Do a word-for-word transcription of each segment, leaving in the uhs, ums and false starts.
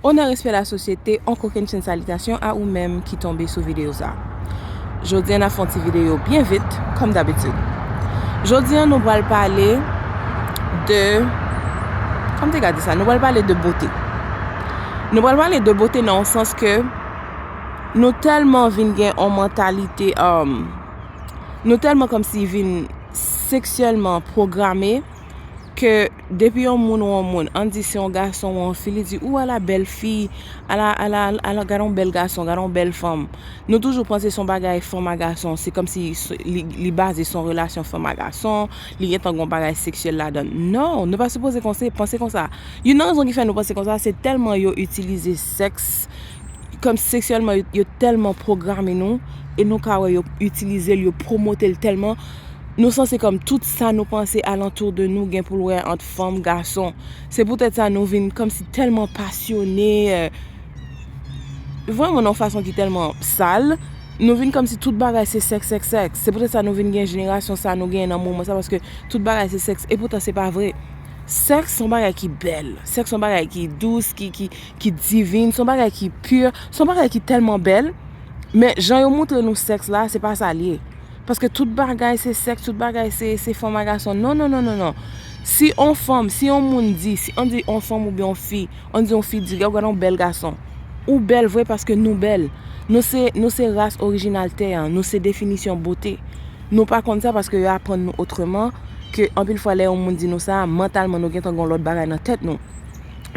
Onè, respè, lasosyete, on kokennchenn salitasyon a ou menm ki tonbe sou videyo sa. Jodi a n ap fè yon ti videyo byen vit, kòm dabitid. Jodi a nou pral pale de, kòm te ka di sa, nou pral pale de bote. Nou pral pale de bote nan yon sans ke nou tèlman vin gen yon mantalite, um, nou tèlman kòmsi vin seksyèlman pwograme ke depi yon moun ou yon moun, ann di se yon gason ou yon fi, li di, "Ou ala bèl fi, ala, ala, ala, gade yon bèl gason, gade yon bèl fanm." Nou toujou panse se yon bagay fanm a gason, se kòmsi s-, li, li baze se yon relasyon fanm a gason, li gentan gen yon bagay seksyèl ladan. Non, nou pa sipoze konse-, panse konsa. Youn nan rezon ki fè nou panse konsa, se tèlman yo itilize sèks, kòm seksyèlman, yo, yo tèlman pwograme nou, e nou ka wè yo itilize l, yo pwomote l tèlman, nou sanse kòm tout sa nou panse alantou de nou gen pou l wè ant fanm, gason. Se poutèt sa nou vin kòmsi tèlman pasyone, euh, vrèman nan yon fason ki tèlman sal, nou vin kòmsi tout bagay se sèks, sèks, sèks. Se poutèt sa nou vin gen jenerasyon sa nou gen nan moman sa, paske tout bagay se sèks, e poutan se pa vre. Sèks se yon bagay ki bèl, sèks se yon bagay ki dous, ki, ki, ki divin, se yon bagay ki pi, se yon bagay ki tèlman bèl. Men jan yo montre nou sèks la, se pa sa l ye. Paske tout bagay se sèks, tout bagay se, se fanm a gason. Non, non, non, non, non. Si on fanm, si on moun di, si ann di on fanm oubyen on fi, ann di on fi di, "Gade, gade on bèl gason." Ou bèl vre paske nou bèl. Nou se, nou se ras orijinal tè an, nou se definisyon bote. Nou pa konn sa paske yo aprann nou otreman, ke anpil fwa lè yon moun di nou sa, mantalman nou gentan gen yon lòt bagay nan tèt nou.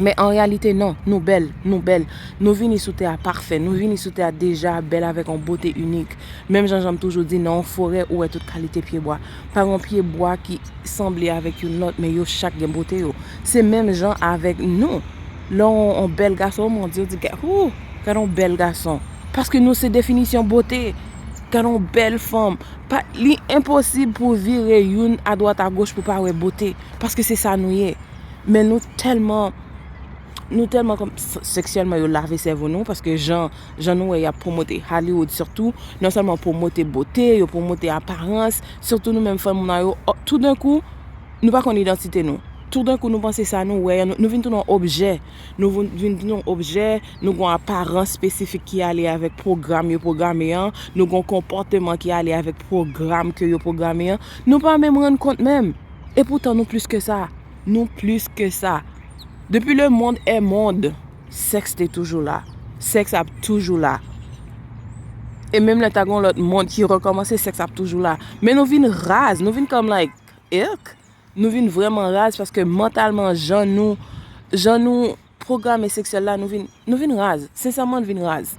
Men an reyalite, non, nou bèl, nou bèl. Nou vini sou tè a pafè, nou vini sou tè a deja bèl avèk yon bote inik. Menm jan jan m toujou di, nan yon forè ou wè tout kalite pyebwa. Pa gen yon pyebwa ki sanble avèk youn lòt, men yo chak gen bote yo. Se menm jan avèk nou. Lè yon, yon bèl gason, mon Dye, di, "Gad, hou, gad yon bèl gason." Paske nou se definisyon bote. Gad yon bèl fanm. Pa, li enposib pou w vire youn adwat agoch pou w pa wè bote. Paske se sa nou ye. Men nou tèlman, nou tèlman kòm s-, seksyèlman yo lave sèvo nou, paske jan, jan nou wè y ap pwomote Hollywood sitou, non sèlman pwomote bote, yo pwomote aparans, sitou nou menm fanm nan yo, o, toudenkou, nou pa konn idantite nou. Toudenkou nou panse sa nou wè, nou, nou vin tounen yon objè. Nou vin, vin tounen yon objè, nou gen yon aparans espesifik ki ale avèk pwogram yo pwograme an, nou gen yon konpòteman ki ale avèk pwogram ke yo pwograme an. Nou pa menm rann kont menm. E poutan nou plis ke sa. Nou plis ke sa. Depi le monde est monde, sèks te toujou la. Sèks ap toujou la. E menm lè ta gen yon lòt mond ki rekòmanse, sèks ap toujou la. Men nou vin raz, nou vin kòm, like, ick. Nou vin vrèman raz paske mantalman jan nou, jan nou pwograme seksyèl la, nou vin, nou vin raz. Sensèman, nou vin raz.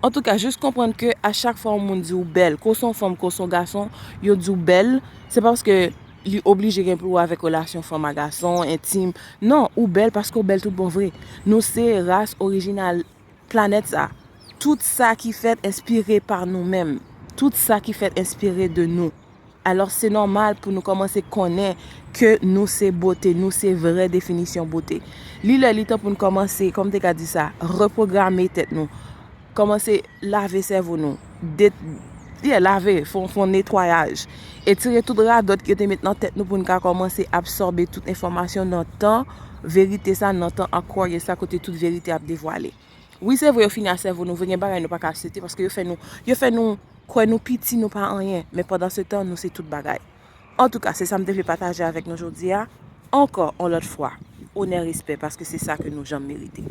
Antouka, jis konprann ke a chak fwa yon moun di w bèl, ke w se yon fanm, ke w se yon gason, yo di w bèl, se pa paske li oblije gen pou wè avèk relasyon fanm a gason, entim. Non, ou bèl paske w bèl tout bon vre. Nou se ras orijinal planèt sa. Tout sa ki fèt enspire pa nou menm. Tout sa ki fèt enspire de nou. Alò, se nòmal pou nou kòmanse konnen ke nou se bote, nou se vrè definisyon bote. Li lè, li tan pou nou kòmanse, kòm te ka di sa, repwograme tèt nou. Kòmanse lave sèvo nou. De-, yeah, lave, fè yon, fè yon netwayaj. Etire tout radòt ki yo te met nan tèt nou pou nou ka kòmanse absòbe tout enfòmasyon nan tan verite sa, nan tan Aquarius sa, kote tout verite ap devwale. Wi, se vre, yo fini ak sèvo nou vre, gen bagay nou pa ka aksepte paske yo fè nou, yo fè nou kwè nou piti, nou pa anyen, men pandan se tan, nou se tout bagay. Antouka, se sa m te vle pataje avèk nou jodi a. Ankò, yon lòt fwa, onè, respè, paske se sa ke nou janm merite.